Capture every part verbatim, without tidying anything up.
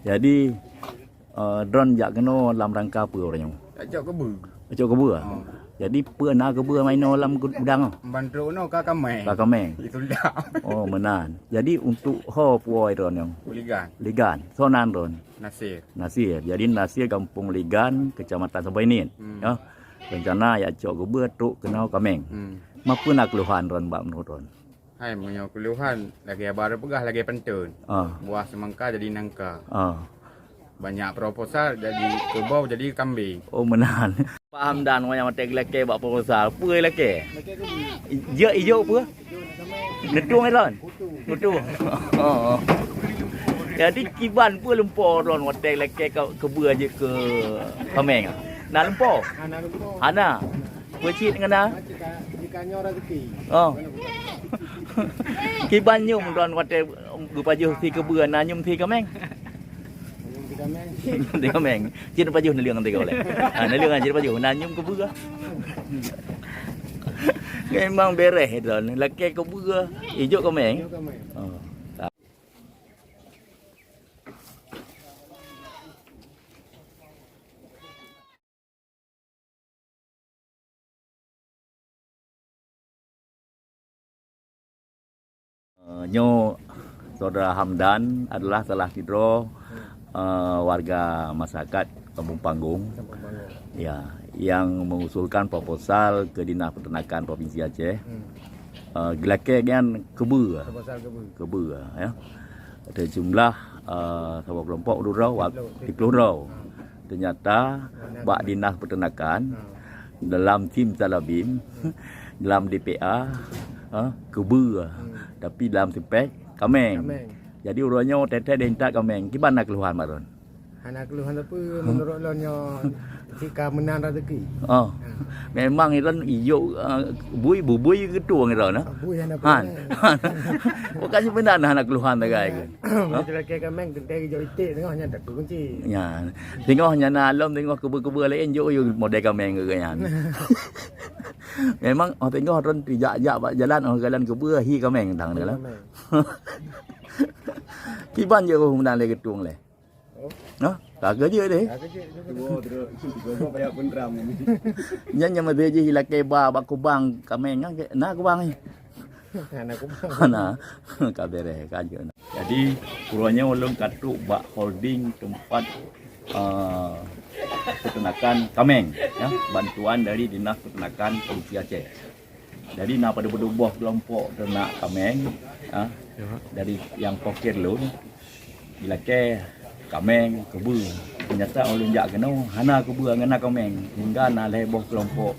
Jadi, eh, droen jak keunoe lam rangka peue uroe nyoe? Jak cok keubeu. Cok keubeu? Ha. Jadi, peue na keubeu meuinoe lam gudang? Ban trok nyoe ka kaméng. Ka kaméng. Itu dah. Oh, meunan. Jadi, untuk ho peue droen nyoe? Ligan. Ligan. Soe nan droen? Nasir. Nasir. Jadi, Nasir Gampông Ligan, Kecamatan Saboh Init. Hmm. Ya. Rencana jak cok keubeu trok keunoe kaméng. Hmm. Ma peue na keuluhan droen bak meunurot droen? Hai, meunyoe keuluhan, lagèe haba peugah, lagèe pantôn. Ah. Buah seumangka jadi nangka. Ah. Banyak proposal jadi keubau jadi kambing. Oh, meunan. Pak Hamdan, meunyoe watèe geulakèe bak proposal, peue lakèe? Ijok, ijok peue? Neutueng droen? Kutu. Oh. Jadi kiban peue lumpo droen watèe lakèe ka-, keubeu jeuet keu kaméng? Na lumpo? Hana lumpo. Hana. Peue cit ngon na? Jika, jika nyoe rezeki. Oh. Kiban nyoe droen watèe geupajoh sie keubeu na nyoe sie kaméng? Nyoe sie kaméng. Sie kaméng. Cit pajoh neuleueng tiga oleh. Ha, neuleueng cit pajoh. Na nyoe keubeu. Memang bereh droen. Lakèe keubeu. Ijok kaméng. Ijok kaméng. Oh. Eh, nyoe Saudara Hamdan adalah salah sidroe, eh, warga masyarakat Kampung Panggung. Kampung Panggung. Ya, yang mengusulkan proposal ke Dinas Peternakan Provinsi Aceh. Hmm. Eh, geulakèe nyan keubeu. Proposal keubeu. Keubeu, ya. Ada jumlah, eh, saboh kelompok dua droe, wa-, tiga puluh droe. Ternyata bak Dinas Peternakan, dalam Simsalabim, dalam D P A, eh, keubeu. Tapi dalam spek, kaméng. Kaméng. Jadi, uroe nyoe teuntèe deh intat kaméng. Kiban na keuluhan bak droen? Hana keuluhan sapeue, meunurot lôn nyoe cit ka meunan rezeki. Oh. Ha. Memang droen ijok, eh, bui, bubui geutueng droen, eh? Bui hana Han. Bukan sebenarnya hana keuluhan sagai ke. Meunyoe lakèe kaméng teuntèe ijok iték teungoh nyan tak kunci. Nyan. Teungoh nyan na lom teungoh keubeu-keubeu laén jok yue model kaméng ke nyan. Memang oh teungoh droen tijak-jak bak jalan, oh jalan keubeu hi kaméng tang dia lah. Kaméng. Kiban jeuet meunan lé geutueng lé. Oh. Nah, ka keujeuet deh. Ka keujeuet. Dua, dua, dua, dua, payah pun ram ni. Nyan nyang meuteujih lakèe ba bak kubang kaméng kan, na kubang ni. Hana kubang. Hana. Ka bereh, ka jeuet. Jadi, uroe nyoe ulôn ka trok bak holding teumpat, eh, peternakan kaméng, ya, bantuan dari Dinas Peternakan Provinsi Aceh. Jadi, na padub-padub boh kelompok teunak kaméng, ha, dari nyang poker lôn, jilakèe kaméng, keubeu. Teunyata ulôn jak keunoe, hana keubeu, hana kaméng. Sehingga na lhèe boh kelompok,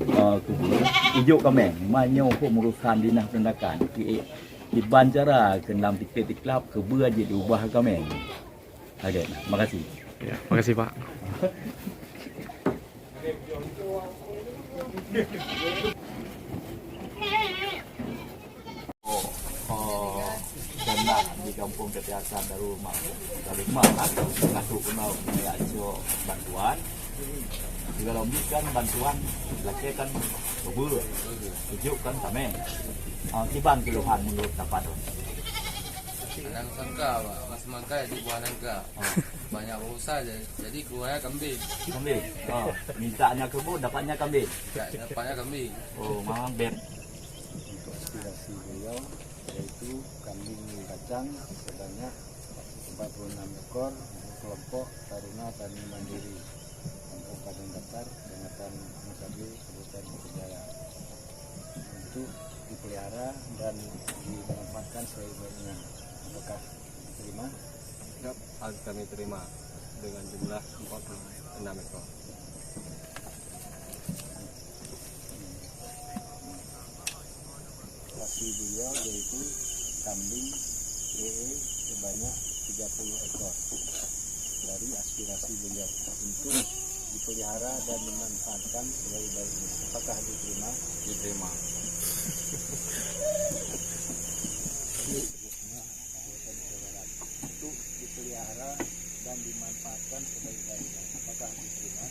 eh, keubeu, ijok kaméng. Meunyoe keu urusan Dinas Peternakan, ki-, kiban cara keu lam tiket tiklab, keubeu jeuet diubah kaméng. Oke, makasih. Ya, makasih, Pak. Oh, oh, dan di kampung Ketiasan Darul Umar. Darul Umar, aku, aku kenal punya aco bantuan. Jika lo berikan bantuan, lakèe kan keubeu, ijok kan kaméng. Ah, kiban keuluhan menurut dapat. Hana sangka, Pak. Pas makai di buah nangka. Ah. Banyak urusan jadi, jadi keluarnya kambing. Kambing. Ah, mintanya keubeu, dapatnya kambing. Dapatnya kambing. Oh, memang ber- Untuk aspirasi beliau, yaitu kambing kacang sebanyak empat puluh enam ekor untuk kelompok Taruna Tani Mandiri, Kampung Padang Datar, Kecamatan Mesabe, Kabupaten Bogor Jaya, untuk dipelihara dan dimanfaatkan sebaik-baiknya. Apakah diterima? Siap, akan kami terima dengan jumlah empat puluh enam ekor. Aspirasi beliau yaitu kambing E E sebanyak tiga puluh ekor. Dari aspirasi beliau untuk dipelihara dan dimanfaatkan sebaik-baiknya. Apakah diterima? Diterima. Untuk dipelihara dan dimanfaatkan sebaik-baiknya. Apakah diterima?